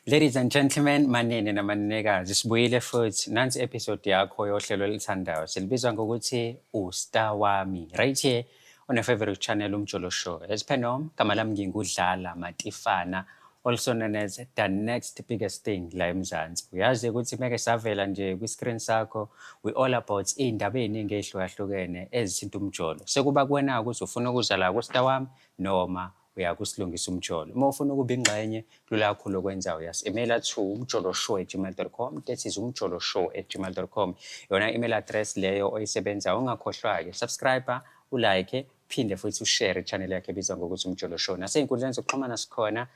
Ladies and gentlemen, manene namanenekazi, sibuyile futhi nansi episode yakho yohlelo olithandayo. Silibizwa ngokuthi uStar Wami. Right here on your favorite channel, Umjolo Show. As per norm, gama lami nginguDlala Matifana, also known as the next biggest thing la eMzansi. Uyazi ukuthi meke savela nje kwi-screen sakho, we all about iy'ndaba ey'ningi ey'hlukahlukene ezithinta umjolo. Sekuba kuwena ukuthi ufuna ukuza la ku-Star Wami noma uyakusilungisa umjolo. Uma ufuna ukuba ingxenye, lula kakhulu okwenzayo, uyasi-emaila to umjoloshow@gmail.com. That is umjoloshow@gmail.com. Yona email address leyo oyisebenzayo. Ungakhohlwa-ke, subscribe, ulike, phinde futhi ushare i-channel yakhe ebizwa ngokuthi Umjolo Show. Nasey'nkundleni zokuxhumana sikhona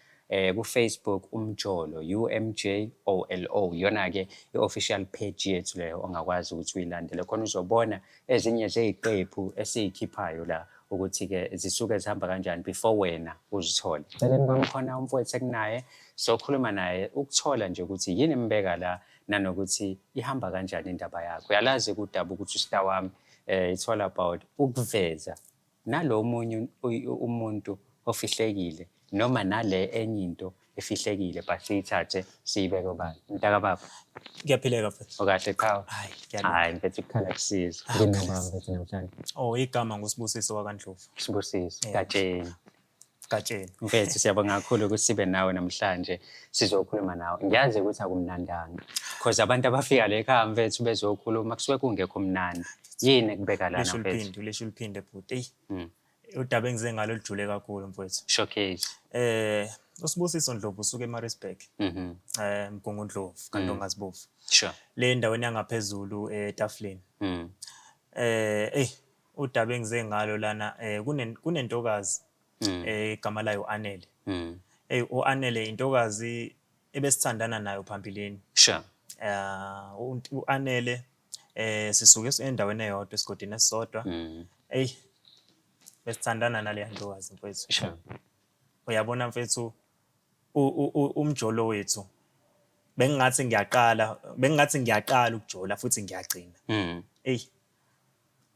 ku-Facebook, Umjolo, UMJOLO. Iyona-ke i-official page yethu leyo ongakwazi ukuthi uyilandele khona, uzobona ezinye zey'qephu esiyikhiphayo la ukuthi-ke zisuke zihamba kanjani before wena uzithole. Celeni kwami khona umfowethu ekunaye, sokhuluma naye ukuthola nje ukuthi yini embeka la nanokuthi ihamba kanjani indaba yakho. Uyalazi udaba ukuthi uStar Wami it's all about ukuveza nalo munye umuntu ofihlekile noma nale enye into efihlekile, but siyithathe siyibeke obala. Mntaka baba. Ngiyaphileka, mfethu. Okahle qhawe? Hayi, ngiyalunga. Hayi mfethu, ukukhala kusiza. Nginobaba mfethu namhlanje? Oh, igama nguSibusiso wakaNdlovu. Sibusiso. Yeah. Gatsheni. Gatsheni. Mfethu, siyabonga kakhulu ukuthi sibe nawe namhlanje, sizokhuluma nawe. Ngiyazi ukuthi akumnandanga because abantu abafika la ekhaya mfethu bezokhuluma kusuke kungekho mnandi. Yini ekubeka lana, Lisho mfethu? uliphinde, lisho uliphinde bhuti. Eyi. Udaba engize ngalo lijule kakhulu, mfethu. Showcase. USibusiso Ndlovu usuka eMaritzburg. Mgungundlovu, kaNtongazibovu. Le ndaweni yangaphezulu eTafuleni. Eh udaba engize ngalo lana, kunentokazi igama layo Anele. UAnele intokazi ebesithandana nayo phambilini. UAnele sisuke endaweni eyodwa, esigodini esisodwa. Ey, besithandana nale ntokazi, mfethu. Uyabona mfethu, umjolo wethu bengingathi ngiyaqala ukujola futhi ngiyagcina. Ey,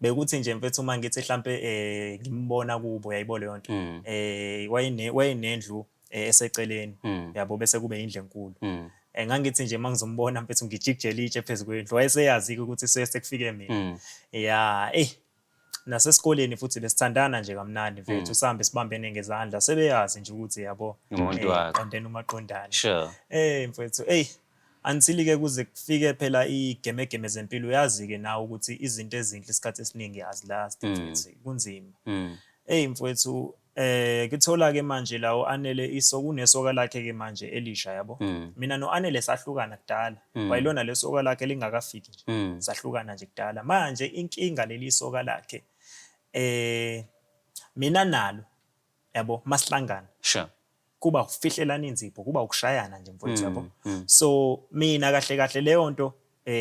bekuthi nje mfethu uma ngithi mhlambe ngimbona kubo, uyayibona leyo nto. Wayenendlu eseceleni, yabo, bese kube indlu enkulu. Ngangithi nje mangizombona mfethu ngijikijela itshe phezu kwendlu, wayeseyazi ukuthi sekufike mina. Ya, ey, nasesikoleni futhi besithandana nje kamnandi mfethu, sihambe sibambene ngezandla, sebeyazi nje ukuthi, yabo, Umuntu wakho. Qondene umaqondane. Mfethu, ey, until ke kuze kufike phela igemegeme zempilo, uyazi ke nawe ukuthi izinto ezinhle isikhathi esiningi azilast, mfethu, kunzima. Ey mfethu, kithola ke manje la uAnele iso kunesoka lakhe ke manje elisha, yabo. Mina noAnele sahlukana kudala. Kwayilona lesoka lakhe lingakafiki nje. Sahlukana nje kudala. Manje inkinga, leli soka lakhe mina nalo, yabo, masihlangana kuba ukufihlelana inzipho, kuba ukushayana nje mfowethu, yabo. So mina kahle kahle leyo nto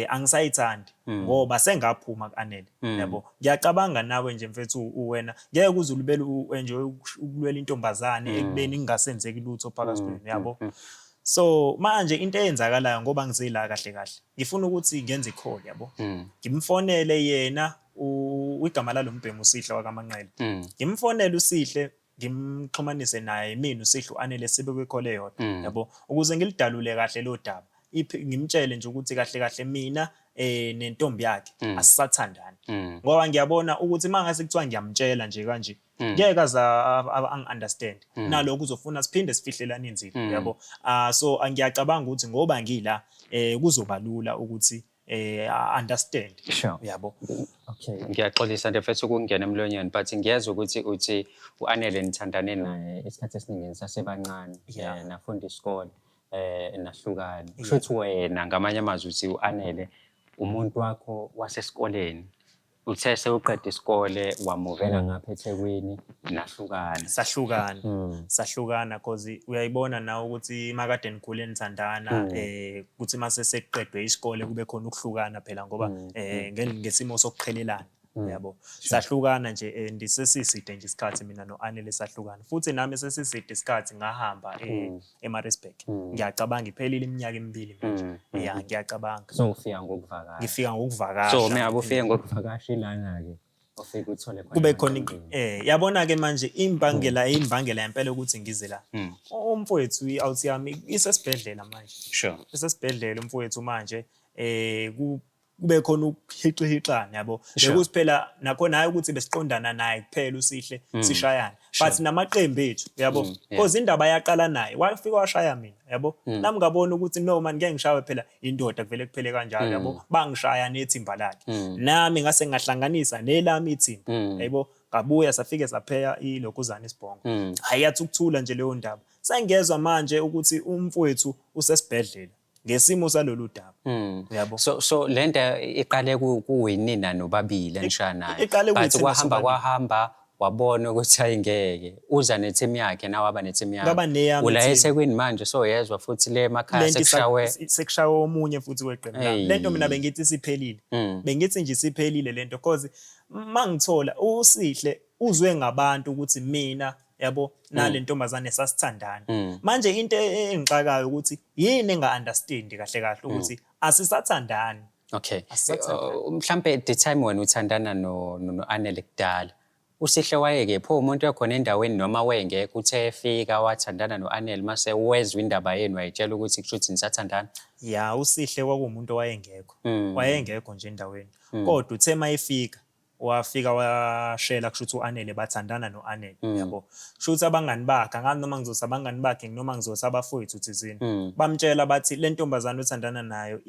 angisayithandi ngoba sengaphuma kuAnele, yabo. Ngiyacabanga nawe nje mfethu, uwena ngeke uze ulibele enjoy ukulwela intombazane ekubeni kungasenzeki lutho phakathi kwenu, yabo. So manje into eyenzakalayo, ngoba ngizela kahle kahle ngifuna ukuthi ngenze i-call, yabo, ngimfonele yena, igama lalo mbhemu uSihle wakaManqele. Ngimfonele uSihle, ngimxhumanise naye, mina uSihle uAnele sibe kwi-call eyodwa, yabo, ukuze ngilidalule kahle lo daba. Ngimtshele nje ukuthi kahle kahle mina nentombi yakhe asisathandani, ngoba ngiyabona ukuthi mangase kuthiwa ngiyamtshela nje kanje, ngeke aze angi-understand, nalokho uzofuna siphinde sifihlelane inzipho, yabo. Ah, so ngiyacabanga ukuthi ngoba ngila kuzoba lula ukuthi understand, yabo. Okay, ngiyaxolisa nje mfethu ukungena emlonyeni, but ngiyezwa ukuthi uthi u-Anele nithandane naye isikhathi esiningi nisasebancane, nafunda isikole, nahlukana. Kusho ukuthi wena ngamanye amazwi uthi u-Anele umuntu wakho wasesikoleni. Uthe sewuqeda isikole wamuvela ngapha eThekwini, nahlukana. Sahlukana. Sahlukana cause uyayibona nawe ukuthi makade nikhule nithandana, kuthi mase sekuqedwe isikole kube khona ukuhlukana phela, ngoba ngesimo sokuqhelelana, yabo. Sahlukana nje and sesiside nje isikhathi mina no-Anele sahlukana, futhi nami sesiside isikhathi ngahamba eMaritzburg. Ngiyacabanga iphelile iminyaka 2 manje, ya, ngiyacabanga. So ufika ngokuvakasha. Ngifika ngokuvakasha. So uma ngabe ufike ngokuvakasha ilana-ke Ofike uthole khona Kube khona emaqembini. Yabona ke manje imbangela yempela ukuthi ngize la. Umfowethu, i-out yami isesibhedlela manje. Isesibhedlela umfowethu manje, kube khona ukuhixihixana, yabo. Bekuthi phela nakhona, hayi ukuthi besiqondana naye kuphela uSihle, sishayana, but namaqembu ethu, yabo, because indaba yaqala naye, wafika washaya mina, yabo. Nami ngabona ukuthi no man, ngeke ngishawe phela indoda kuvele kuphele kanjalo, yabo. Bangishaya nethimba lakhe, nami ngase ngahlanganisa nelami ithimba, yabo. Ngabuya, safike sapheya ilokhuzana isibhongo. Hayi, yathi ukuthula nje leyo ndaba. Sengezwa manje ukuthi umfowethu usesibhedlela ngesimo salolu daba, uyabo. So lento iqale kuwinina nobabili enishaya naye. Iqale But kuyithina kwahamba sobabili. Kwahamba, wabona ukuthi ayingeke uza neteam yakhe, nawe waba neteam yakho. Ngaba neyami Ula i-team. eThekwini manje, so yezwa futhi le emakhaya Lento sekushawe sekushawe omunye futhi weqembu lami. Hey. Lento mina bengithi siphelile, bengithi nje siphelile lento, cause mangithola uSihle uzwe ngabantu ukuthi mina, yabo, nale ntombazane sasithandana. Manje into engixakayo ukuthi yini enga-understand kahle kahle ukuthi asisathandani. Asisathandani. Mhlambe the time wena uthandana no Anele kudala, uSihle wayeke pho umuntu ekhona endaweni noma wengekho, uthe efika wathandana no-Anele, mase wezwa indaba yenu wayitshela ukuthi kusho ukuthi nisathandana? Ya, uSihle kwakuwumuntu owayengekho. Wayengekho nje endaweni, kodwa uthe mayefika, wafika washela, kusho ukuthi u-Anele bathandana no-Anele, yabo. Kusho ukuthi abangani bakhe, angazi noma ngizothi abangani bakhe noma ngizothi abafowethu thizeni, bamtshela bathi le ntombazane othandana nayo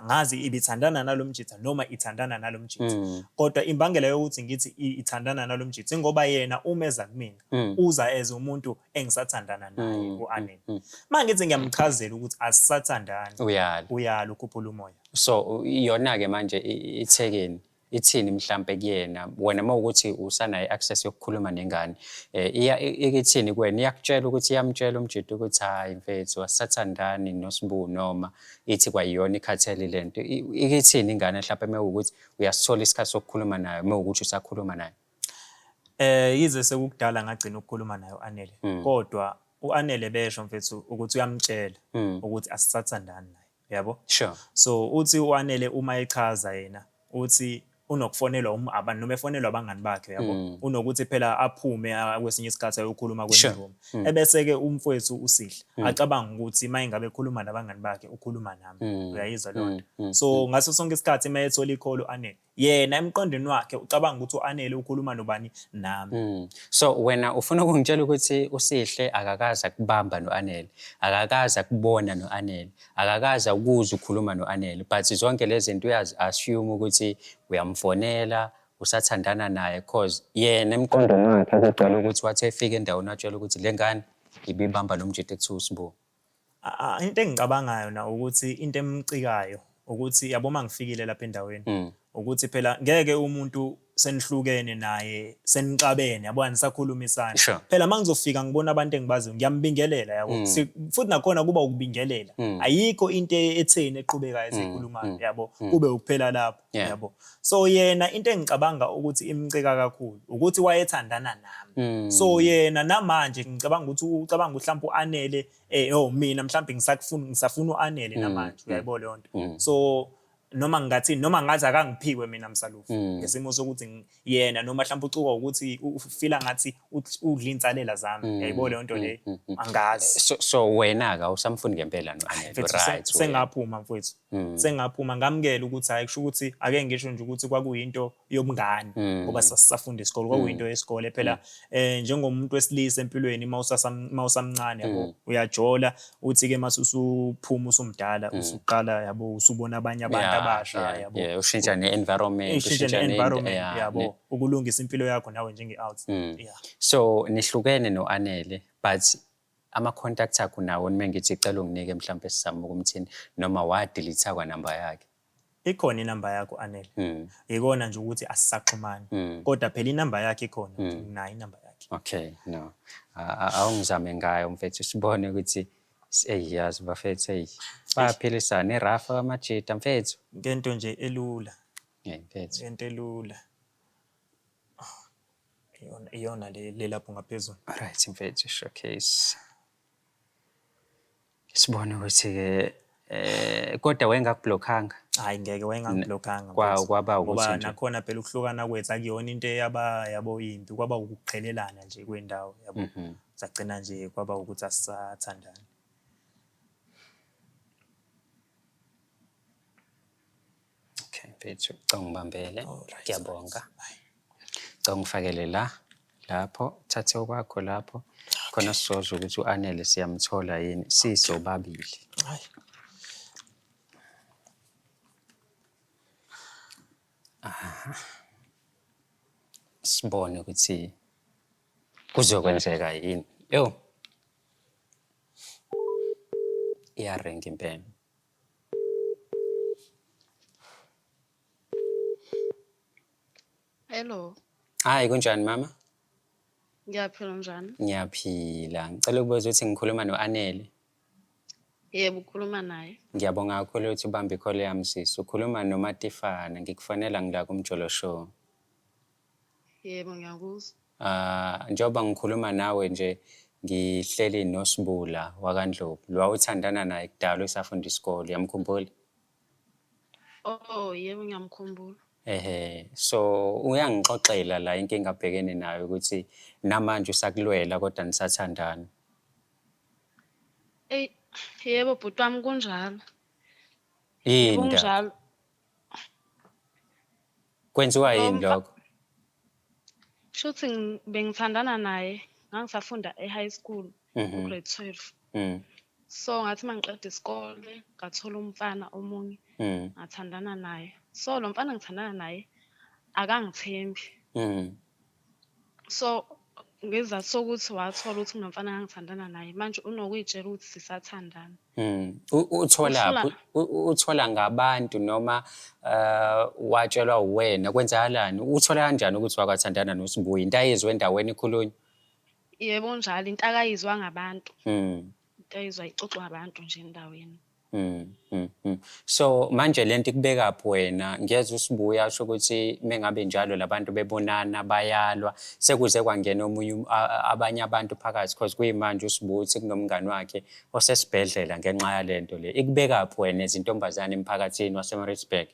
ngazi ibithandana nalo mjitha noma ithandana nalo mjitha. Kodwa imbangela yokuthi ngithi ithandana nalo mjitha ingoba yena uma eza kumina, uza as umuntu engisathandana naye, u-Anele. Uma ngithi ngiyamchazela ukuthi asisathandani, Uyala. Uyala, ukhuphula umoya. So iyona-ke manje ithekeni ithini mhlampe kuyena wena uma ukuthi usanayo i-access yokukhuluma nengane, iya ikithini kuwena? Iyakutshela ukuthi iyamtshela umjita ukuthi hayi mfethu, asisathandani noSibu, noma ithi kwayiyona ikhathele lento? Ikithini ingane mhlampe uma ukuthi uyasithola isikhathi sokukhuluma nayo, uma ukuthi usakhuluma nayo? Yize sekukudala ngagcina ukukhuluma naye uAnele, kodwa uAnele besho, mfethu, ukuthi uyamtshela ukuthi asisathandani naye, yabo. So uthi uAnele uma echaza yena, uthi unokufonelwa noma efonelwa abangani bakhe, yabo, unokuthi phela aphume kwesinye isikhathi ayokhuluma kwenye room, ebese-ke umfowethu uSihle acabanga ukuthi uma ingabe ekhuluma nabangani bakhe ukhuluma nami, uyayizwa leyo nto. So ngaso sonke isikhathi uma ethola i-call u-Anele, yena emqondweni wakhe ucabanga ukuthi u-Anele ukhuluma nobani? Nami. So wena ufuna ukungitshela ukuthi uSihle akakaze akubamba no-Anele, akakaze akubona no-Anele, akakaze ukuze ukhuluma no-Anele, but zonke lezi zinto uyazi-assume ukuthi uyamfonela, usathandana naye, cause yena emqondweni wakhe kugcwele ukuthi wathi efika endaweni watshela ukuthi le ngane ibibamba lo mjita ekuthiwa uSibu. Into engicabangayo na ukuthi into emcikayo ukuthi, yabo, uma ngifikile lapha endaweni, ukuthi phela ngeke umuntu senihlukene naye, senixabene, yabo, anisakhulumisana. Phela uma ngizofika ngibona abantu engibaziyo, ngiyambingelela, yabo. Futhi nakhona kuba ukubingelela, ayikho into etheni eqhubekayo esiyikhulumayo, yabo, kube ukuphela lapho, yabo. So yena into engicabanga ukuthi imcika kakhulu ukuthi wayethandana nami. So yena namanje ngicabanga ukuthi ucabanga ukuthi mhlawumbe u-Anele, oh, mina mhlawumbe ngisakufuna, ngisafuna u-Anele namanje, uyayibona leyo nto. So noma ngingathini, noma ngathi akangiphiwe mina msalufu ngesimo sokuthi yena noma mhlawumbe ucukwa ukuthi ufila ngathi udla iy'nsalela zami, uyayibona leyo nto leyo, angazi. So wena-ke awusamfuni ngempela no-Anele? Mfethu, Right. Sengaphuma mfowethu, sengaphuma, ngamukela ukuthi hayi, kusho ukuthi ake ngisho nje ukuthi kwakuyinto yobungani, ngoba sasisafunda isikole, kwakuyinto yesikole phela. Njengomuntu wesilisa empilweni, uma usamncane, yabo, uyajola, uthi-ke mase usuphuma, usumdala, usuqala, yabo, usubona abanye abantu abasha, yabo. Yeah, ushintsha ne-environment. Ushintshe ushintsha ne-environment, yabo, ukulungisa impilo yakho nawe njenge-out, yeah. So nihlukene no-Anele, but ama-contact akho nawo, nime ngithi cela unginike mhlawumbe sizame ukumthinta, noma wadelete kwanamba yakhe? Ikhona inamba yakho, Anele. Ikona nje ukuthi asisaxhumani, kodwa phela inamba yakhe ikhona, nginayo inamba yakhe. Okay, no, awungizame ngayo mfethu, sibone ukuthi eyi, yazi bafethu, eyi, bayaphilisana irafa kamajita mfethu. Ngento nje elula. Hey mfethu. Ngento elula. Iyona, iyona le lapho ngaphezulu. Alright mfethu, showcase, sibone ukuthi-ke. Kodwa wayengakublockanga? Hhayi ngeke, wayengangiblockanga mfethu. Kwaba ukuthi Ngoba nakhona phela ukuhlukana kwethu akuyona into eyaba yabo imbi, kwaba ukuqhelelana nje kwendawo yabo. Sagcina nje kwaba ukuthi asisathandani. Okay, mfethu, cela ungibambele. Ngiyabonga. Cela ungifakele la, lapho, thathe okwakho lapho. Khona sizozwa ukuthi u-Anele siyamthola yini, sisobabili. Hayi. Sibone ukuthi kuzokwenzeka yini. Yo. Iyaringa impela. Hello. Hayi, kunjani mama? Ngiyaphila, njani? Ngiyaphila. Ngicela ukubuza ukuthi ngikhuluma no-Anele. Yebo, ukhuluma naye. Ngiyabonga kakhulu ukuthi ubambe i-call yami sisi. Ukhuluma noMatifana, ngikufonela ngila kuMjolo Show. Yebo, ngiyakuzwa. Ah, njengoba ngikhuluma nawe nje ngihleli noSibula wakaNdlovu. Lo wawuthandana naye kudala usafunda isikole, uyamkhumbula? Oh, yebo, ngiyamkhumbula. Ehhe, so uyangixoxela la inkinga abhekene nayo ukuthi namanje usakulwela kodwa nisathandana. Eyi, yebo bhuti wami, kunjalo. Yini Yebo, ndaba? kunjalo. Kwenziwa Lo yini lokho? Shuthi bengithandana naye, ngangisafunda e-high school, u-grade 12. So ngathi uma ngiqeda isikole, ngathola umfana omunye, ngathandana naye. So lo mfana ngithandana naye akangithembi. So ngesizathu sokuthi wathola ukuthi kunomfana engangithandana naye, manje unokuy'tshela ukuthi sisathandana. Utholaphi? Uthola ngabantu noma watshelwa uwena? Kwenzakalani? Uthola kanjani ukuthi wakathandana noSibuyi? Into ayizwe endaweni ikhulunywa? Yebo njalo, into akayizwa ngabantu. Into ayizwa ixoxwa abantu nje endaweni. So manje lento ikubekaphi wena? Ngiyezwa uSibuya asho ukuthi mengabe njalo labantu bebonana bayalwa, sekuze kwangena omunye abanye abantu phakathi, because kuyimanje uSibuya uthi kunomngani wakhe osesibhedlela ngenxa yalento le. Ikubekaphi wena ezintombazane emphakathini waseMaritzburg?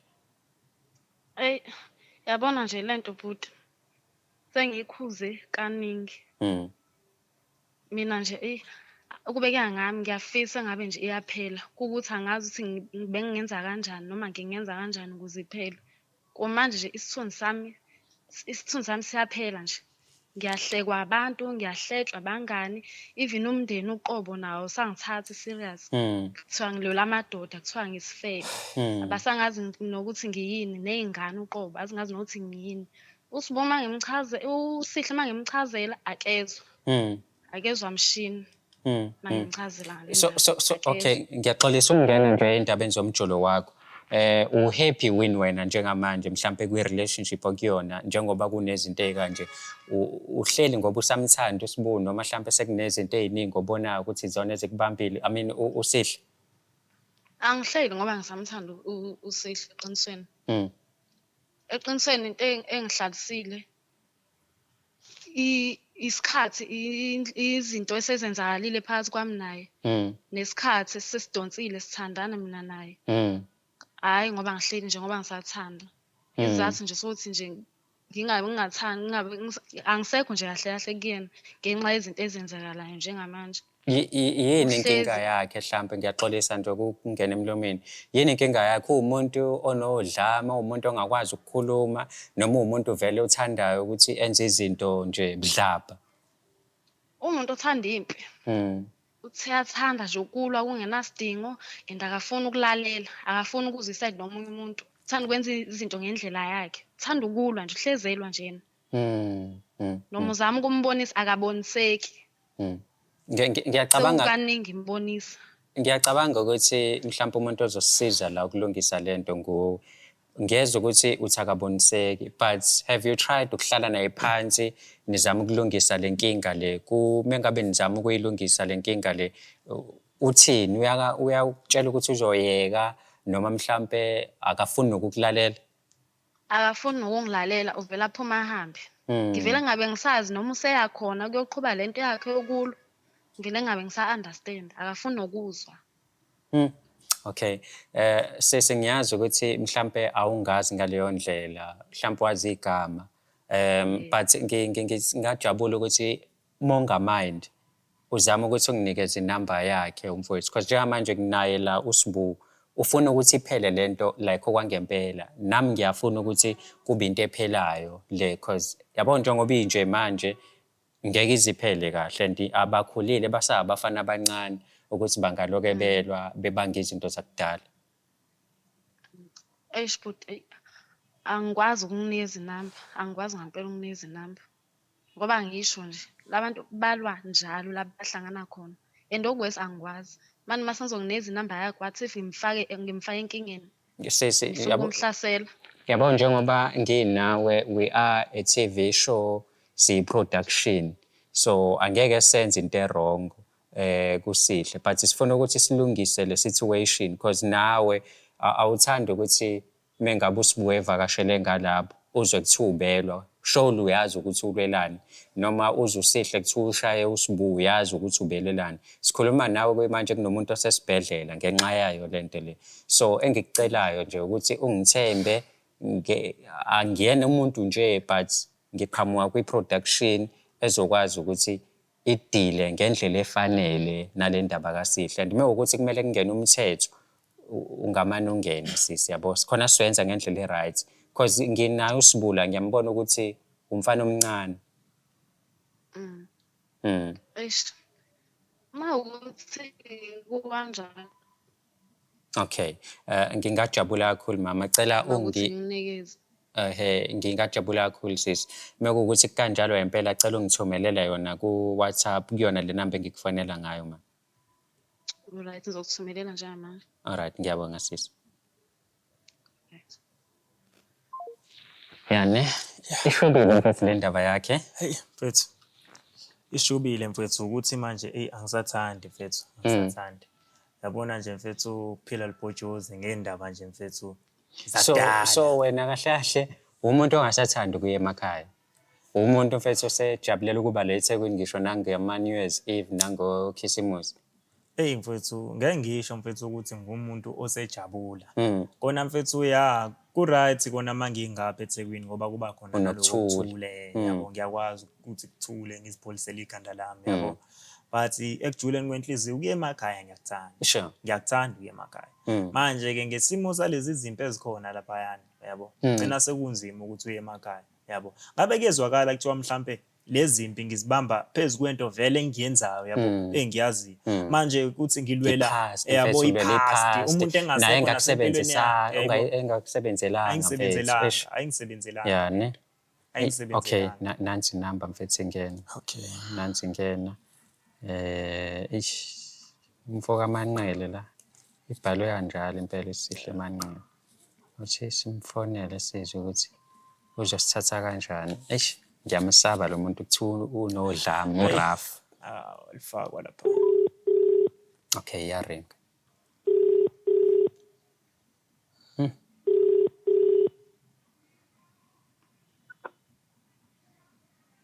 Eyi, yabona nje lento bhuti, sengiyikhuze kaningi. Mina nje eyi, ukubekeka ngami ngiyafisa ngabe nje iyaphela, kuwukuthi angazi ukuthi bengingenza kanjani noma ngingenza kanjani ukuze iphele. Kumanje nje isithunzi sami siyaphela nje. Ngiyahlekwa abantu, ngiyahletshwa abangani, even umndeni uqobo nawo awusangithathi serious. Kuthiwa ngilwela amadoda, kuthiwa ngisifebe. Abasangazi nokuthi ngiyini, ney'ngane uqobo azingazi nokuthi ngiyini. USibu uma uSihle uma ngimchazela akezwa. Akezwa mshini. Uma ngimchazela ngale ndaba, So, akezwa. Okay, ngiyaxolisa ukungena nje endabeni zomjolo wakho. U-happy wini wena njengamanje mhlampe kwi-relationship okuyona, njengoba kunezinto ey'kanje, uhleli ngoba usamthanda uSibu noma mhlampe sekunezinto ey'ningi obonayo ukuthi izona ezikubambile, I mean uSihle? Angihleli ngoba ngisamthanda uSihle eqinisweni. Eqinisweni into engihlalisile isikhathi, izinto esezenzakalile phakathi kwami naye. Nesikhathi esesidonsile sithandana mina naye. Hhayi ngoba ngihleli nje ngoba ngisathanda. Isizathu nje sokuthi nje ngingabe ngingathandi, ngingabe angisekho nje kahle kahle kuyena ngenxa yezinto ezenzakalayo njengamanje. Yini inkinga yakhe hlampe? Ngiyaxolisa nje ukungena emlomeni. Yini inkinga yakhe? Uwumuntu onodlame, uwumuntu ongakwazi ukukhuluma, noma uwumuntu vele othandayo ukuthi enze izinto nje budlabha? Umuntu othanda impi. Uthi uyathanda nje ukulwa kungenasidingo, and akafuni ukulalela, akafuni ukuzwa i-side lomunye umuntu. Uthanda ukwenza izinto ngendlela yakhe. Uthanda ukulwa nje, uhlezi elwa nje yena. Noma uzama ukumbonisa akaboniseki. Ngiyacabanga Sekukaningi ngimbonisa. Ngiyacabanga ukuthi mhlawumbe umuntu ozosisiza la ukulungisa lento nguwe. Ngiyezwa ukuthi uthi akaboniseki, but have you tried ukuhlala naye phansi nizame ukulungisa le nkinga le? Mengabe nizama ukuyilungisa le nkinga le, uthini? Uyakutshela ukuthi uzoyeka noma mhlampe akafuni nokukulalela? Akafuni nokungilalela, uvela aphuma ahambe. Ngivele ngabe ngisazi noma useya khona kuyoqhuba lento yakhe yokulwa. Ngivele ngabe ngisa-understand, akafuni nokuzwa. Okay. Sisi ngiyazi ukuthi mhlampe awungazi ngaleyo ndlela, mhlampe wazi igama. But ngingajabula ukuthi monga-mind uzame ukuthi unginikeze inamba yakhe umfowethu, because njengamanje nginaye la uSibu, ufuna ukuthi iphele lento like okwangempela. Nami ngiyafuna ukuthi kube into ephelayo le, cause yabo njengoba inje manje ngeke iziphele kahle, and abakhulile basabafana abancane ukuthi bangaloke belwa bebanga izinto zakudala. Eish bhuti, eyi, angikwazi ukukunikeza inamba, angikwazi ngampela ukukunikeza inamba. Ngoba ngisho nje, la bantu balwa njalo la bahlangana khona and okuwesi angikwazi. Manje uma sengizokunikeza inamba yakhe, what if ngimfake ngimfake enkingeni? Sisi, Ngifuna yabo ukumhlasela. Yabo njengoba nginawe, we are a TV show, siyi-production. So angeke senze into e-wrong kusihle, but sifuna ukuthi silungise le situation because nawe awuthandi ukuthi mengabe uSibuye evakashele ngalapho uzwe kuthiwa ubelwa, surely uyazi ukuthi ulwelani, noma uzwe uSihle kuthiwa ushaye uSibu, uyazi ukuthi ubelelani. Sikhuluma nawe kuyimanje kunomuntu osesibhedlela ngenxa yayo lento le. So engikucelayo nje ukuthi ungithembe, angiyena umuntu nje, but ngiqhamuka kwi-production ezokwazi ukuthi idile ngendlela efanele nale ndaba kaSihle. And mewukuthi kumele kungene umthetho, ungamane ungene sisi, yabo, sikhona sizoyenza ngendlela e-right, cause nginaye uSibula, ngiyambona ukuthi umfana omncane. Eish. Mawukuthi kukanjalo. Okay, ngingajabula kakhulu mama, cela mawukuthi ungi ngikunikeze. Ehhe, ngingajabula kakhulu sisi. Mekuwukuthi kukanjalo impela, cela ungithumelele yona ku-WhatsApp kuyona le namba engikufonela ngayo ma. Alright, ngizokuthumelela njengamanje. Alright, ngiyabonga sisi. Right. Yani, ishubile mfethu le ndaba yakhe. Hey mfethu, ishubile mfethu ukuthi manje eyi angisathandi mfethu, angisathandi. Yabona nje mfethu, ukuphila libhojozi ngendaba nje mfethu So zakudala. So wena kahle kahle umuntu ongasathandi ukuya emakhaya. Umuntu mfethu osejabulela ukuba la eThekwini ngisho nangama New Year's Eve nangoKhisimusi. Eyi mfethu, ngeke ngisho mfethu ukuthi ngumuntu osejabula. Kona mfethu, ya, ku-right kona uma ngingapha eThekwini ngoba kuba khona naloko Unokuthula. kuthule, yabo, ngiyakwazi ukuthi kuthule ngizipholisele ikhanda lami, yabo. But ekujuleni kwenhliziyo ukuya emakhaya ngiyakuthanda. Ngiyakuthanda ukuya emakhaya. Manje-ke ngesimo salezi zimpi ezikhona laphayana, yabo, gcina sekunzima ukuthi uye emakhaya, yabo. Ngabe kuyezwakala kuthiwa mhlampe lezi zimpi ngizibamba phezu kwento vele engiyenzayo, yabo, engiyaziyo. Manje ukuthi ngilwela, I-past, yabo, mfethu, ulwela i-past, i-past. umuntu Naye engasekho nasempilweni yakhe, yabo. Engakusebenzelanga mfethu. Ayingisebenzelanga, Eish. ayingisebenzelanga. Ya ne. Okay, Ayingisebenzelanga. Nansi inamba mfethu ingena. Nansi ingena. Ish, umfo kaManqele la. Ibhalwe kanjalo impela iSihle Manqele. Uthi simfonele sizwe ukuthi uzosithatha kanjani. Eish, ngiyamsaba lo muntu, kuthiwa unodlame, u-rough. Ah, lifakwa lapha. Okay, iyaringa.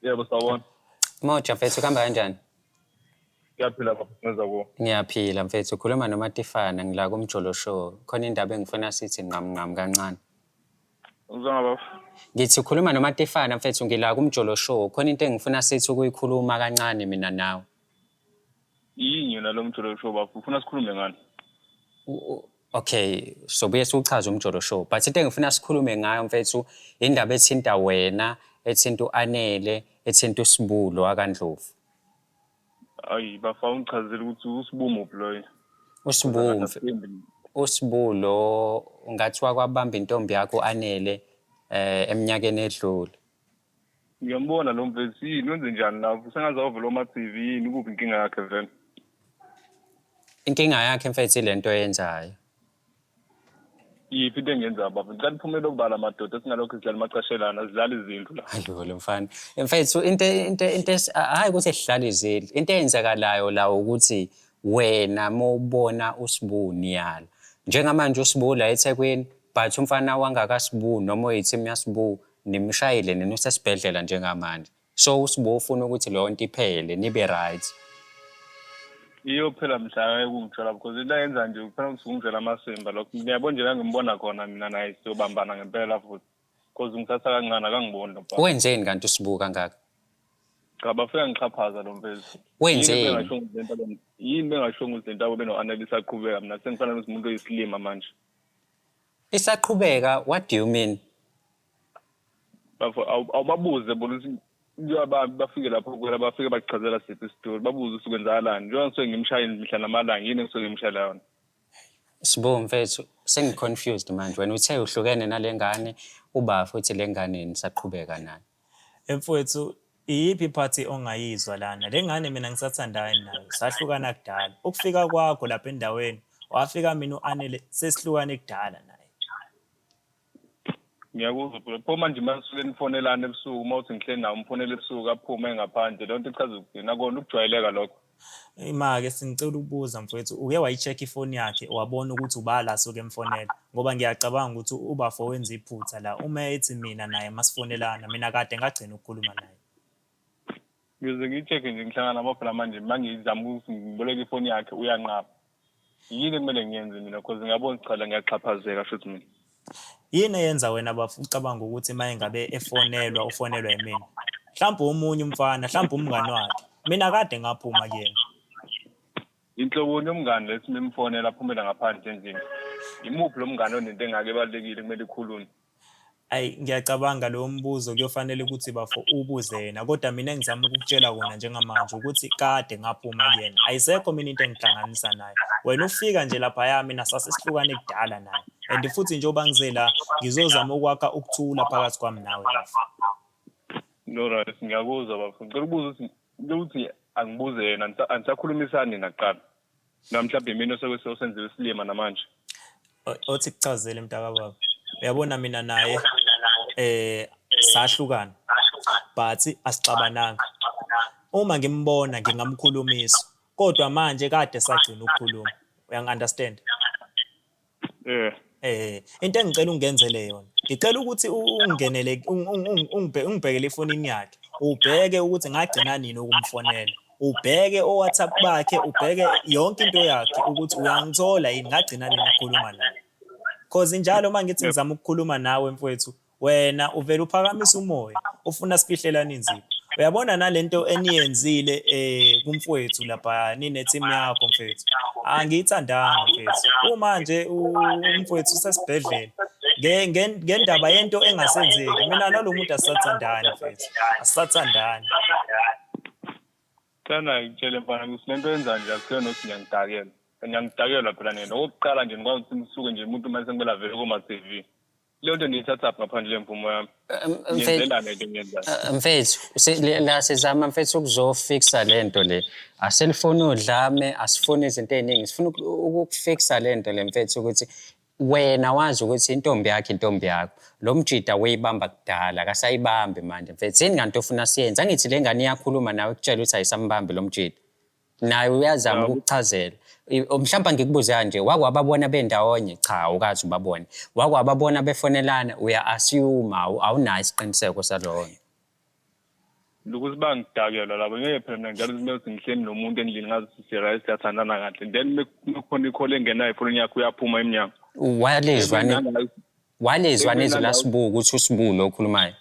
Yebo, sawubona. Moja mfethu, kuhamba kanjani? Ngiyaphila baba, ngeza kuwo. Ngiyaphila mfethu, ukhuluma noMatifana, ngila kuMjolo Show. Khona indaba engifuna sithi nqam nqam kancane. Ngizwa baba. Ngithi ukhuluma noMatifana mfethu, ngila kuMjolo Show. Khona into engifuna sithi ukuyikhuluma kancane mina nawe. Yini yona lo Mjolo Show baba? Ufuna sikhulume ngani? Okay, sobuye siwuchaze uMjolo Show. But into engifuna sikhulume ngayo mfethu, indaba ethinta wena, ethinta uAnele, ethinta uSibulo wakaNdlovu. Ayi bafa, ungichazele ukuthi uSibu muphi loyo. USibu uSibu lo ungathi wakwabamba intombi yakho uAnele eminyakeni edlule. Ngiyambona lo mfethu, yini wenze njani lapho? Sengaze wavela oma TV, yini kuphi inkinga yakhe vele? Inkinga yakhe mfethu ilento oyenzayo. Yiphi into engiyenzayo baba? Ngicela niphumele obala madoda, singalokhu sidlala amacashelana, sidlala izindlu la. Hayi lo mfana. Mfethu into hhayi ukuthi sidlala izindlu. Into eyenzakalayo la ukuthi wena mawubona uSibu niyala. Njengamanje uSibu la eThekwini, but umfana wangakaSibu noma oyi-team yaSibu nimshayile nina, usesibhedlela njengamanje. So uSibu ufuna ukuthi leyo nto iphele, nibe right. Iyophela mhla ukungithola because into ayenza nje kufanele ukuthi ungizwela amasimba lokho. Ngiyabona nje la ngimbona khona mina naye siyobambana ngempela futhi. Because ngithatha kancane akangiboni lo mfana. Wenzeni kanti uSibu kangaka? Cha, bafika ngixhaphaza lo mfethu. Wenzeni? Yini bengashongo ukuthi lento yabo beno-Anele isaqhubeka? Mina sengifana nokuthi umuntu oyisilima manje. Isaqhubeka, what do you mean? Bafo, awubabuze bona ukuthi njengoba bafike lapho kuwena bafike bachazela siphi isitori, babuze ukuthi kwenzakalani. Njengoba ngisuke ngimshaye mihla namalanga, yini engisuke ngimshayela yona? Sibu mfethu, sengi-confused manje. Wena uthe uhlukene nale ngane, uba futhi le ngane nisaqhubeka nayo. Mfowethu, iyiphi iphathi ongayizwa lana? Le ngane mina ngisathandani nayo, sahlukana kudala. Ukufika kwakho lapha endaweni, wafika mina u-Anele sesihlukane kudala naye. Ngiyakuzwa bro. Pho manje uma nisuke nifonelana ebusuku, uma uthi ngihleli nawe umfonela ebusuku aphume ngaphandle, leyo nto ichaza ukuthini? Akona ukujwayeleka lokho. Ima-ke sengicela ukubuza mfowethu, uke wayi-check ifoni yakhe wabona ukuthi uba la asuke emfonela? Ngoba ngiyacabanga ukuthi ubafo wenza iphutha la uma ethi mina naye masifonelana, mina kade ngagcina ukukhuluma naye. Ngize ngiyi-check-e nje ngihlangana nabo phela manje uma ngizama ukuthi ngiboleke ifoni yakhe uyanqaba. Yini ekumele ngiyenze mina cause ngiyabona ukuthi cha la ngiyaxhaphazeka shuthi mina. Yini eyenza wena bafo ucabanga ukuthi uma engabe efonelwa ufonelwa yimina? Mhlawumbe omunye umfana, mhlawumbe umngani wakhe. Mina kade ngaphuma kuyena. Inhloboni yomngani lethi memfonela aphumela ngaphandle endlini. Imuphi lo mngani onento engake ebalulekile kumele ikhulunywe? Ayi, ngiyacabanga lowo mbuzo kuyofanele ukuthi bafo ubuze yena, kodwa mina engizama ukukutshela kona njengamanje ukuthi kade ngaphuma kuyena. Ayisekho mina into engihlanganisa naye. Wena ufika nje laphaya mina sasesihlukane kudala naye. And futhi njengoba ngize la ngizozama ukwakha ukuthula phakathi kwami nawe bafo. No right, ngiyakuzwa bafo. Ngicela ukubuza ukuthi ukuthi angibuze yena anisakhulumisani nina kuqala. Na mhlawumbe imina oseke osenziwe isilima namanje. Othi kuchazele mntakababa. Uyabona mina naye sahlukana but asixabananga. Uma ngimbona ngingamkhulumisa kodwa manje kade sagcina ukukhuluma. Uyangi-understand? Eh. Into engicela ungenzele yona. Ngicela ukuthi ungenele ungibhekele efonini yakhe. Ubheke ukuthi ngagcina nini ukumfonela. Ubheke o-WhatsApp bakhe, ubheke yonke into yakhe ukuthi uyangithola yini, ngagcina nini ukukhuluma naye. Cause njalo uma ngithi ngizama ukukhuluma nawe mfowethu, wena uvele uphakamisa umoya, ufuna sifihlelane inzipho. Uyabona nalento eniyenzile kumfowethu lapha nine-team yakho mfethu. Angiyithandanga mfethu. Kumanje umfowethu usesibhedlela ngendaba yento engasenzeki. Mina nalo muntu asisathandani mfethu. Asisathandani. Cela ngitshele mfana ukuthi lento yenza nje akusiyona ukuthi ngiyangidakelwa. Ngiyangidakelwa phela nina. Okokuqala nje nikwazi ukuthi nisuke nje umuntu uma sekumele avele kuma-TV. Leyo nto niyithathaphi ngaphandle lemvumo yami? Ngiyenzelani lento engiyenzayo? Mfethu, la sizama mfethu ukuzofixa le nto le. Asilifuni udlame, asifuni izinto ey'ningi. Sifuna ukukufixa le nto le mfethu ukuthi wena wazi ukuthi intombi yakho intombi yakho. Lo mjida weyibamba kudala, akasayibambi manje mfethu. Yini kanti ofuna siyenze? Angithi le ngane iyakhuluma nawe ikutshela ukuthi ayisambambi lo mjida. Naye uyazama ukukuchazela. Mhlawumbe angikubuze kanje, wake wababona bendawonye? Cha, awukaze ubabone. Wake wababona befonelana? Uya-assume, awunayo isiqiniseko salowo nto. Ukuthi bangidakelwa labo, ngeke phela mina njalo kumele ukuthi ngihleli nomuntu endlini ngazi ukuthi si-right siyathandana kahle. Then mekukhona i-call engenayo efonini yakhe uyaphuma emnyango. Walizwa walizwa nezwi laSibu ukuthi uSibu lo okhulumayo.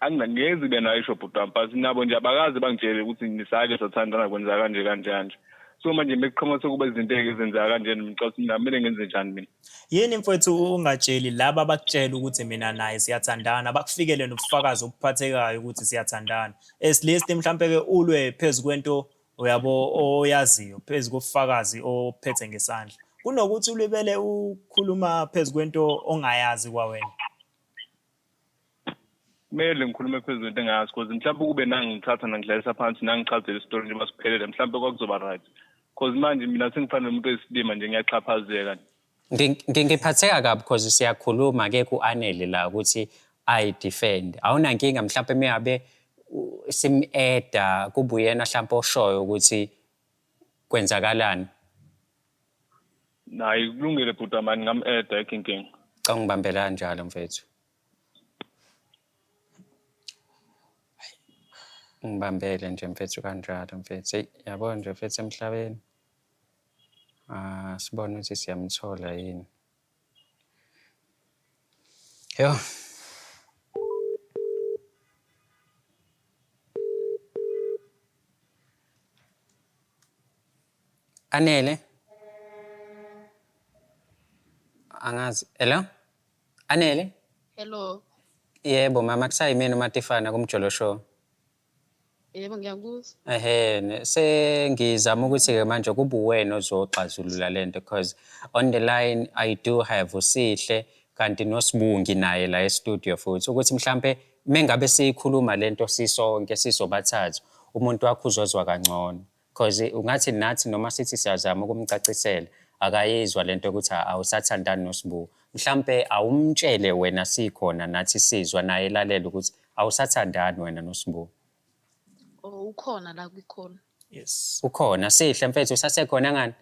Angingezi be nayo isho bhuti wami, but nabo nje abakaze bangitshele ukuthi nisake sathandana kwenza kanje kanje kanje. So manje mekuqhamuka sekuba izinto ezenzeka kanjena ngicabanga ukuthi mina kumele ngenze njani mina? Yini mfowethu ungatsheli laba abakutshela ukuthi mina naye siyathandana, bakufikele nobufakazi obuphathekayo ukuthi siyathandana. At least mhlampe-ke ulwe phezu kwento uyabo oyaziyo, phezu kobufakazi ophethe ngesandla. Kunokuthi ulibele ukhuluma phezu kwento ongayazi kwawena. Kumele ngikhulume phezu kwento engayazi cause mhlawumbe ukube nangithatha nangidlalisa phansi nangichazela isitori njengoba siphelele mhlawumbe kwakuzoba right. Cause manje mina sengifana nomuntu oyisilima nje ngiyaxhaphazeka. Ngiphatheka kabi cause siyakhuluma akekho u-Anele la ukuthi ayi-defend. Awunankinga mhlawumbe mengabe sim-eda kube uyena mhlawumbe oshoyo ukuthi kwenzakalani. Naye kulungile bhuti wami ngam-eda ayikho inkinga. Cha ungibambela kanjalo mfethu. Ungibambele nje mfethu kanjalo mfethu. Eyi, yabo nje mfethu emhlabeni. Ah, sibone ukuthi siyamthola yini. Yo. Anele? Angazi. Hello? Anele? Hello. Yebo mama, kusayimina uMatifana kuMjolo Show. Yebo, ngiyakuzwa. Ehhe, sengizama ukuthi-ke manje kube uwena ozoxazulula lento because on the line I do have uSihle kanti noSibungi naye la e-studio futhi, ukuthi mhlampe mengabe siyikhuluma lento sisonke sisobathathu, umuntu wakho uzozwa kangcono, cause ungathi nathi noma sithi siyazama ukumcacisela akayizwa lento yokuthi awusathandani noSibu. Mhlampe awumtshele wena sikhona nathi sizwa naye elalela ukuthi awusathandani wena noSibu. Oh, ukhona la kwi-call. Yes. Ukhona Sihle mfethu, usasekhona ngani?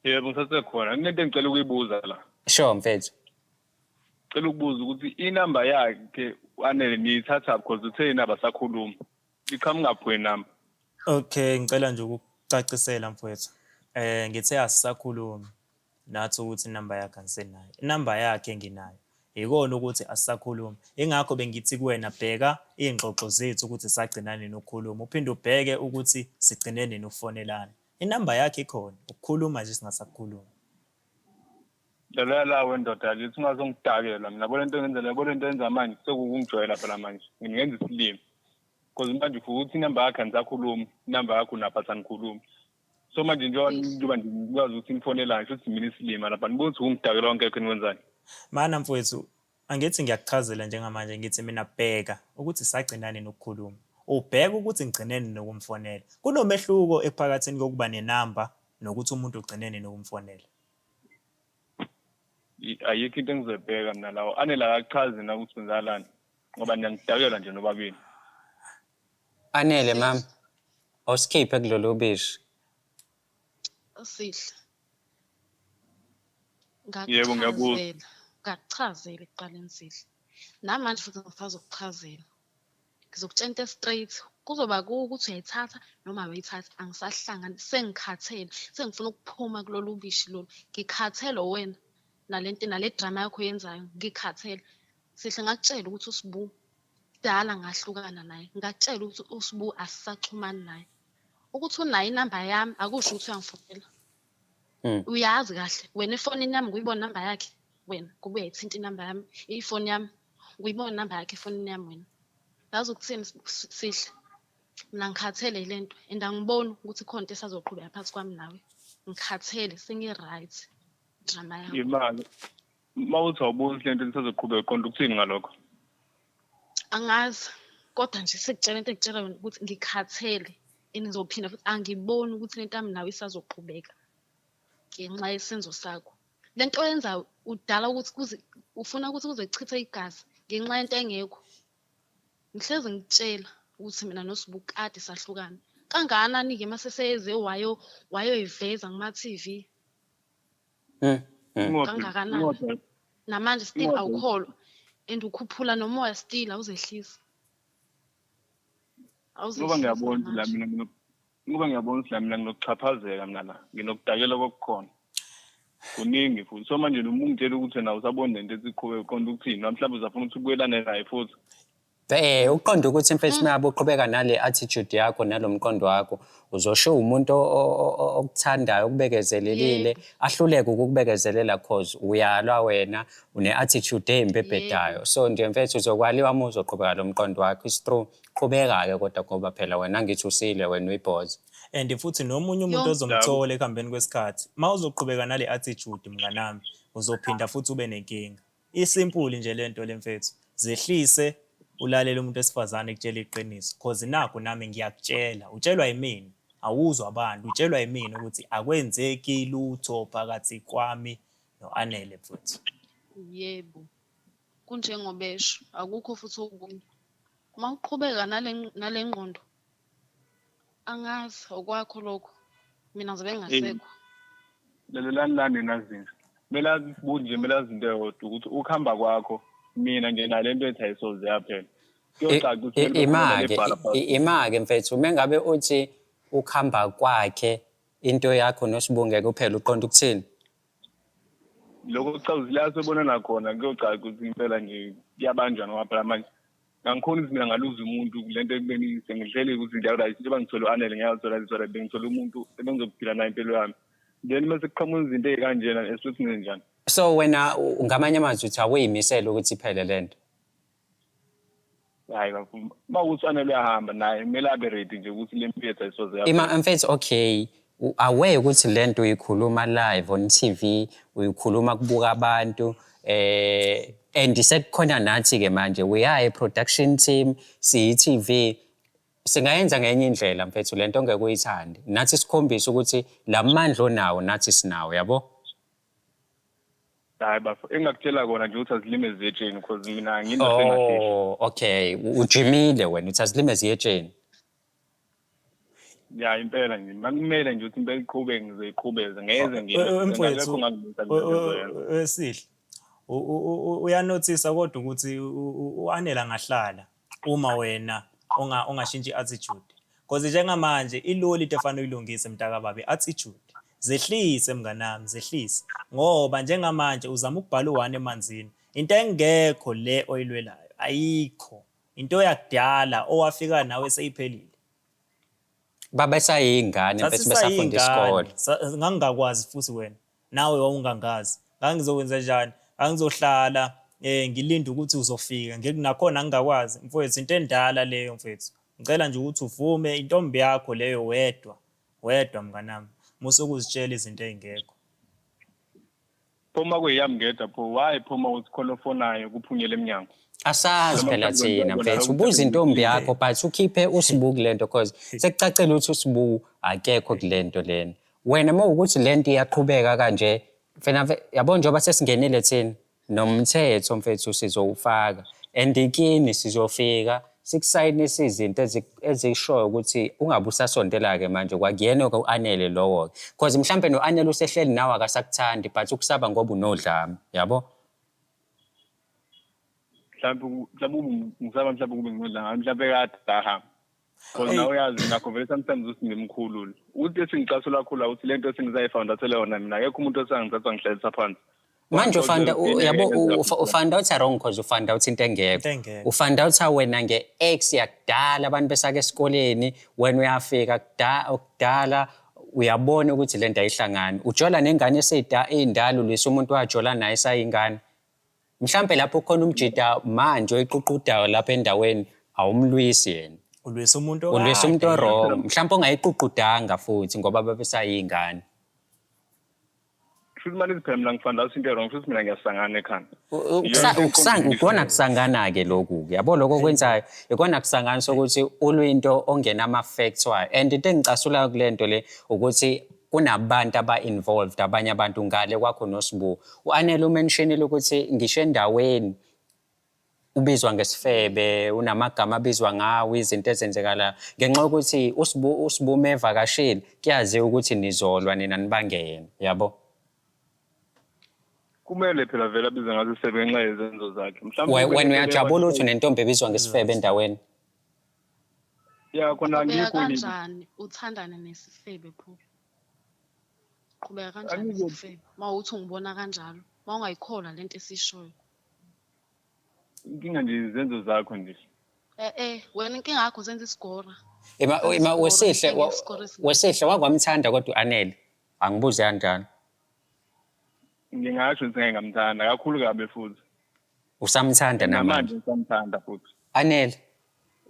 Yebo, ngisasekhona. Kunento engicela ukuyibuza la. Sure mfethu. Cela ukubuza ukuthi inamba yakhe Anele niyithatha because uthe yena abasakhuluma. Iqhamuka phi inamba? Okay, ngicela nje ukukucacisela mfowethu. Ngithe asisakhulumi nathi ukuthi inamba yakhe angisenayo. Inamba yakhe nginayo. Yikona ukuthi asisakhulumi. Ingakho bengithi kuwena bheka iy'ngxoxo zethu ukuthi sagcina nini ukukhuluma. Uphinde ubheke ukuthi sigcine nini ukufonelana. Inamba yakhe ikhona, ukukhuluma nje singasakhulumi. Lalela la wendoda yakithi, ungazongidakela mina. Yabo lento engenzela, yabo lento enza manje sekukungijwayela phela manje. Ngingenza isilima. Because manje ufuna ukuthi inamba yakhe anisakhulumi, inamba yakho unapha sanikhulumi. So manje njengoba nje ngikwazi ukuthi nifonelane, shuthi mina isilima lapha. Nibona ukuthi ungidakela wonke ekho nikwenzani. Mana mfowethu, angithi ngiyakuchazela njengamanje ngithi mina bheka ukuthi sagcina nini ukukhuluma. Ubheke ukuthi ngigcine nini ukumfonela. Kunomehluko ekuphakathini kokuba nenamba nokuthi umuntu ugcine nini ukumfonela. Ayikho into engizoyibheka mina lawo. Anele akachazi na ukuthi kwenzakalani ngoba niyangidakela nje nobabili. Anele mama, awusikhiphe kulolu bishi. Sihle. Yebo, ngiyakuzwa. Ngakuchazela. Ngakuchazela ekuqaleni Sihle. Namanje futhi ngisazokuchazela. Ngizokutshela into straight. Kuzoba kuwe ukuthi uyayithatha noma awuyithathi. Angisahlangani, sengikhathele. Sengifuna ukuphuma kulolu bishi lolu. Ngikhathele wena nalento nale drama yakho oyenzayo. Ngikhathele. Sihle, ngakutshela ukuthi uSibu kudala ngahlukana naye. Ngakutshela ukuthi uSibu asisaxhumani naye. Ukuthi unayo inamba yami akusho ukuthi uyangifonela. Uyazi kahle wena efonini yami nguyibona inamba yakhe wena, kuba uyayithinta inamba yami, ifoni yami nguyibona inamba yakhe efonini yami wena. Yazi ukuthini Sihle, mina ngikhathele yile nto and angiboni ukuthi khona into esazoqhubeka phakathi kwami nawe. Ngikhathele, sengi-right drama yakho. Imali. Uma uthi awuboni le nto isazoqhubeka, uqonda ukuthini ngalokho? Angazi, kodwa nje sekutshela into engitshela yona ukuthi ngikhathele and ngizophinda futhi angiboni ukuthi lento yami nawe isazoqhubeka ngenxa yesenzo sakho. Le nto oyenzayo udala ukuthi kuze ufuna ukuthi kuze kuchithe igazi ngenxa yento engekho. Ngihlezi ngikutshela ukuthi mina noSibu kade sahlukana. Kangakanani-ke mase seyeze wayoyiveza kuma-TV? Kangakanani? Namanje still awukholwa and ukhuphula nomoya still awuzehlisi. Ngoba ngiyabona la mina, ngoba ngiyabona ukuthi la mina nginokuxhaphazeka, mina la nginokudakela kokukhona kuningi futhi. So manje noma ungitshela ukuthi wena awusaboni lento ethi iqhubeka, uqonda ukuthini? Noma mhlawumbe uzafuna ukuthi ubuyelane naye futhi? Uqonda ukuthi mfethu uma ngabe uqhubeka nale attitude yakho nalo mqondo wakho, uzoshiya umuntu okuthandayo, okubekezelelile, ahluleke ukukubekezelela cause uyalwa wena, une-attitude embi ebhedayo. So nje mfethu uzokwaliwa uma uzoqhubeka lo mqondo wakho. It's true. Qhubeka-ke kodwa ngoba phela wena angithi usile wena uyibhoza. And futhi nomunye umuntu ozomthola ekuhambeni kwesikhathi, uma uzoqhubeka nale attitude mnganami, uzophinda futhi ube nenkinga. Isimple nje lento le mfethu. Zehlise ulalele umuntu wesifazane ekutshela iqiniso, cause nakhu nami ngiyakutshela, utshelwa yimina, awuzwa abantu, utshelwa yimina ukuthi akwenzeki lutho phakathi kwami no-Anele mfethu. Yebo, kunjengoba esho, akukho futhi okunye. Uma uqhubeka nale ngqondo, angazi okwakho lokho, mina ngizobe ngingasekho. Lalelani la nina zinja. Kumele azi nje, kumele azi into eyodwa ukuthi ukuhamba kwakho mina nje nale nto ethi ayisoze yaphela. Kuyocaca ukuthi kumele Ima-ke bebhala phansi. Ima-ke mfethu, uma ngabe uthi ukuhamba kwakhe into yakho noSibu ngeke kuphela, uqonda ukuthini? Lokho kuchaza la sobonana khona, kuyocaca ukuthi impela nje kuyabanjwa, ngoba phela manje angikhoni ukuthi mina ngaluza umuntu kule nto ekubeni sengihleli ukuthi nje right, njengoba ngithole u-Anele ngiyazithola zithola, bengithole umuntu ebengizophila naye impilo yami, then mase kuqhamuka izinto ey'kanjena esuthi ngenjani. So wena ngamanye amazwi uthi awuyimisele ukuthi iphele lento? Hayi bafo, uma ukuthi u-Anele uyahamba naye, kumele abe ready nje ukuthi le mpi yethu ayisoze Ima yaphela. Mfethu, okay, aware ukuthi lento uyikhuluma live on TV, uyikhuluma kubuka abantu, and sekukhona nathi ke manje, we are a production team, siyi TV, singayenza ngenye indlela mfethu lento ongeke uyithande, nathi sikhombise ukuthi lamandla onawo nathi sinawo, yabo. Hayi bafo, engingakutshela kona nje ukuthi azilime ziyetsheni, because mina ngindoda engafihli. Oh okay, ujimile wena, uthi azilime ziyetsheni. Ya, impela nje makumele nje ukuthi impela iqhubeke, ngizoyiqhubeza ngeze Mfowethu, ngekho ngangimisa ngizoyenza. Esihle, uyanothisa kodwa ukuthi u-Anele angahlala uma wena ongashintsha i-attitude, because njengamanje iloli into efanele uyilungise, mntakababa, i-attitude. Zehlise mnganami, zehlise, ngoba njengamanje uzama ukubhala u-one emanzini, into engekho le oyilwelayo ayikho, into yakudala owafika nawe seyiphelile. Babesayingane mfethu, besafunda isikole. Ngangingakwazi futhi wena nawe wawungangazi, ngangizokwenza njani? Ngangizohlala ngilinde ukuthi uzofika, nakhona ngingakwazi mfowethu, into endala leyo mfowethu. Ngicela nje ukuthi uvume, intombi yakho leyo, wedwa wedwa mnganami, musa ukuzitshela izinto ey'ngekho. Pho uma kuyiyami ngedwa, pho why pho uma uthi khona ofonayo kuphunyele emnyango? Asazi Noma phela mhlawumbe thina kwenzeka mfethu, ukuthi ubuza intombi yakho, but ukhiphe uSibu kule nto, cause sekucacile ukuthi uSibu akekho kule nto lena. Wena uma ukuthi le nto iyaqhubeka kanje mfena, yabo, njengoba sesingenile thina nomthetho mfethu sizowufaka, and kini sizofika sikusayinise izinto ezishoyo ukuthi ungabe usasondela-ke manje kwakuyena-ke u-Anele lowo-ke, cause mhlampe no-Anele usehleli nawe akasakuthandi, but ukusaba ngoba unodlame, yabo. Mhlawumbe ngisaba, mhlawumbe kube nginodlame, mhlawumbe kade ahamba. Because nawe uyazi nakho vele sometimes ukuthi ngimkhulu. Ukuthi esingicasula kakhulu ukuthi lento esengizayifoundathele yona mina, akekho umuntu osangithatha ngihlalisa phansi. Manje ufanda yabo, ufind out wrong, cause ufind out into engekho. Into engekho. Ufind out wena nge-ex yakudala, abantu besake esikoleni, wena uyafika kudala uyabona ukuthi le nto ayihlangani, ujola nengane eyindala, ulwisa umuntu wajola naye esayingane. Mhlampe lapho khona umjida manje oyiququdayo lapha endaweni, awumlwisi yena. Ulwisa umuntu. Ulwisa umuntu okade. O-wrong, mhlampe ongayiququdanga futhi ngoba babesayingane. Futhi manje phela mina ngifind out into wrong, futhi mina ngiyasangana ekhanda. Ikona kusangana-ke lokhu-ke, yabo, lokho okwenzayo ikona kusangana sokuthi ulwinto ongenama-facts wayo, and into engicasulayo kule nto le ukuthi kunabantu aba-involved, abanye abantu ngale kwakho noSibu. U-Anele umentionile ukuthi ngisho endaweni ubizwa ngesifebe, unamagama abizwa ngawo, izinto ezenzekalayo ngenxa yokuthi uSibu uma evakashile kuyaziwa ukuthi nizolwa nina nibange yena, yabo. Kumele phela vele abize ngazo isifebe ngenxa yezenzo zakhe. Mhlawumbe Wena uyajabula ukuthi unentombi ebizwa ngesifebe endaweni? Ya, khona Qhubeka angikho. kanjani uthandane nesifebe pho? Qhubeka kanjani nesifebe? Uma uthi ungibona kanjalo, uma ungayikholwa lento esishoyo. Inkinga nje izenzo zakho nje. Wena inkinga yakho uzenza isigora. Ima Uzenza ima isigora, wesihle inkinga yesigora esiningi. Wesihle, wakwamthanda kodwa u-Anele? Angibuze kanjani. Ngingasho ukuthi ngeke ngamthanda kakhulu kabi futhi. Usamthanda namanje? Namanje ngisamthanda futhi. Anele,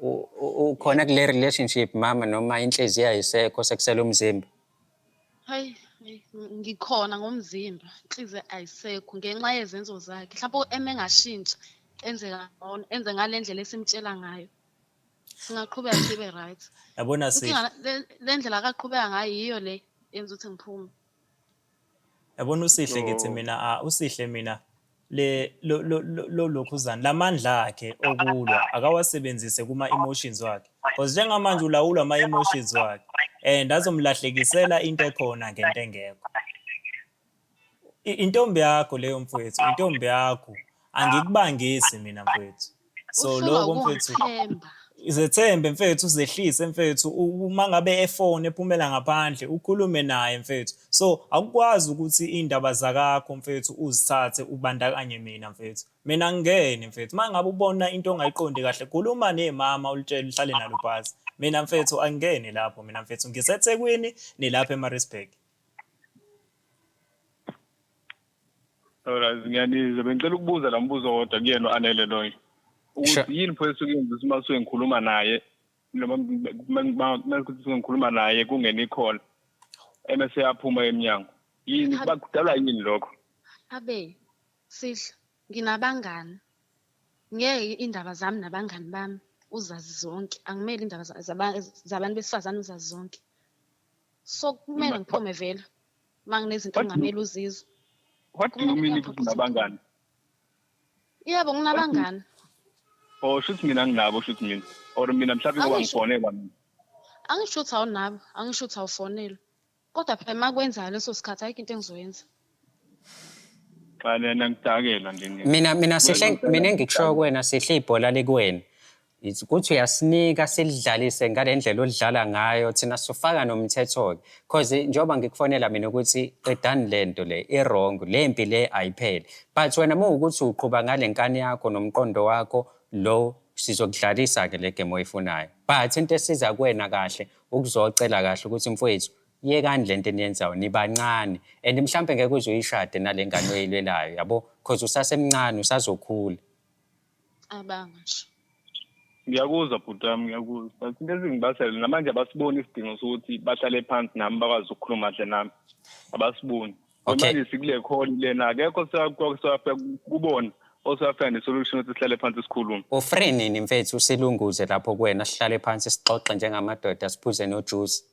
ukhona kule relationship mama, noma inhliziyo ayisekho, sekusele umzimba? Hayi, hayi, ngikhona ngomzimba, inhliziyo ayisekho ngenxa yezenzo zakhe. Mhlawumbe eme engashintsha, enze kangcono, enze ngale ndlela esimtshela ngayo, singaqhubeka sibe right. Yabona Sihle. Inkinga le ndlela akaqhubeka ngayo yiyo le yenza ukuthi ngiphume. Yabona uSihle, ngithi mina uSihle mina le lo lo lo lokhuzana lamandla akhe okulwa akawasebenzise kuma emotions wakhe, because njengamanje ulawulwa ama emotions wakhe and azomlahlekisela into ekhona ngento engekho. Intombi yakho leyo mfowethu, intombi yakho, angikubangisi mina mfowethu. So Uhlulwa lokho mfethu, ukungithemba. Izethembe mfethu, uzehlise mfethu, uma ngabe efone ephumela ngaphandle ukhulume naye mfethu. So akukwazi ukuthi iy'ndaba zakakho mfethu uzithathe ubandakanye mina mfethu. Mina ngingene mfethu, uma ngabe ubona into ongayiqondi kahle khuluma nemama ulitshele uhlale nalo phansi. Mina mfethu angingeni lapho mina mfethu, ngiseThekwini nilapha eMaritzburg. Alright, ngiyanizwa. Bengicela ukubuza la mbuzo wodwa kuyena u-Anele loyo. Ukuthi yini pho esuke yenza ukuthi uma suke ngikhuluma naye noma uma suke ngikhuluma naye kungena i-call emese yaphuma emnyango. Yini kudalwa yini lokho? Abe Sihle, nginabangani. Ngeke indaba zami nabangani bami uzazi zonke. Angimele indaba zabantu besifazane uzazi zonke. So kumele ngiphume vele uma nginezinto engingamele uzizwe. What do you mean ukuthi unabangani? Yebo, nginabangani. Oh, shuthi mina nginabo, shuthi mina. Or mina mhlawumbe ngoba ngifonelwa mina. Angisho ukuthi awunabo, angisho ukuthi awufonelwa. Kodwa phela uma kwenzeka leso sikhathi ayikho into engizoyenza. Cha lena ngidakela nje nje. Mina Sihle, mina engikushoyo kuwena Sihle, ibhola likuwena. Ukuthi uyasinika silidlalise ngale ndlela olidlala ngayo, thina sifaka nomthetho-ke. Cause njengoba ngikufonela mina ukuthi qedani le nto le, i-wrong, le mpi le ayiphele. But wena uma kuwukuthi uqhuba ngale nkani yakho nomqondo wakho lo, sizokudlalisa-ke le game oyifunayo. But into esiza kuwena kahle ukuzocela kahle ukuthi mfowethu yekani lento eniyenzayo nibancane and mhlampe ngeke uze uyishade nale ngane oyilwelayo yabo cause usasemncane usazokhula. Abanga nje. Ngiyakuzwa bhuti wami, ngiyakuzwa. But into ezingibasele namanje abasiboni isidingo sokuthi bahlale phansi nami bakwazi ukukhuluma kahle nami. Abasiboni. Okay. Manje sikule call lena akekho osewafika kubona osewafika ne-solution ukuthi sihlale phansi sikhulume. U-free nini mfethu usilunguze lapho kuwena sihlale phansi sixoxe njengamadoda siphuze nojuice.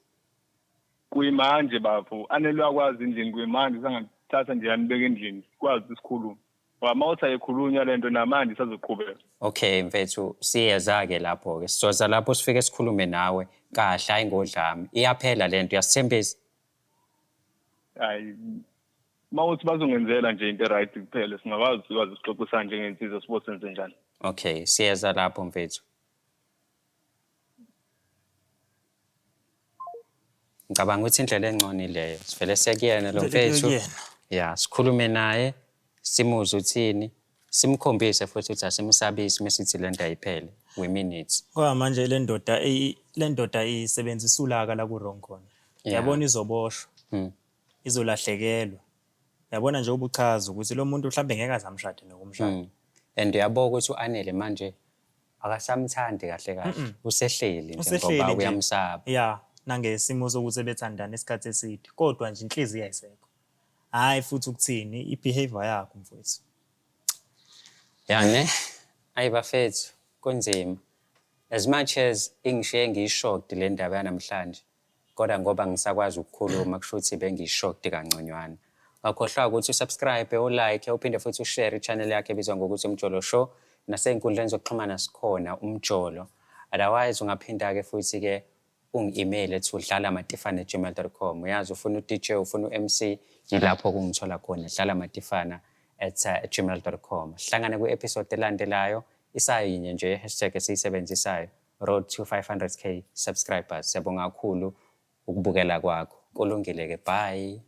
Kuyimanje bafo, Anele uyakwazi endlini kuyimanje sangathatha nje yanibeka endlini sikwazi ukuthi sikhulume. Ngoba uma uthi ayikhulunywa le nto namanje isazoqhubeka. Okay mfethu siyeza-ke lapho-ke sizoza lapho sifike sikhulume nawe kahle hhayi ngodlame. Iyaphela le nto uyasithembisa? Hayi uma uthi bazongenzela nje into right kuphela singakwazi sikwazi sixoxisana njengensizwa sibo senze njani. Okay siyeza lapho mfethu. Ngicabanga ukuthi indlela engcono ileyo. Sivele sekuyena lo mfethu. Ya, sikhulume naye, simuzwe uthini, simkhombise futhi ukuthi asimsabisi mesithi lento ayiphele. We mean it. Ngoba manje le ndoda le ndoda isebenzisa ulaka la ku wrong khona. Yabona izoboshwa. Izolahlekelwa. Yabona nje ubuchaza ukuthi lo muntu mhlambe ngeke azamshade nokumshada. And uyabo ukuthi uAnele manje akasamthandi kahle kahle. Usehleli nje ngoba uyamsaba. Ya, nangesimo sokuthi ebethandana isikhathi eside kodwa nje inhliziyo ayisekho. Hhayi futhi ukuthini i-behavior yakho mfowethu. Ya ne? Ayi bafethu kunzima. As much as ingishiye ngiyi-shocked le ndaba yanamhlanje kodwa ngoba ngisakwazi ukukhuluma kusho ukuthi bengiyi-shocked kangconywana. Ungakhohlwa ukuthi u-subscribe, u-like, uphinde futhi u-share i-channel yakhe ebizwa ngokuthi Umjolo Show. Nasey'nkundleni zokuxhumana sikhona Umjolo. Otherwise ungaphinda-ke futhi-ke ungi-email to dlalamatifana@gmail.com. Uyazi ufuna u-DJ, ufuna u-MC, ngilapho kungithola khona dlalamatifana@gmail.com. Sihlangane kwi-episode elandelayo, isayinye nje hashtag esiyisebenzisayo, road to 500k subscribers. Siyabonga kakhulu ukubukela kwakho. Kulungile-ke, bye.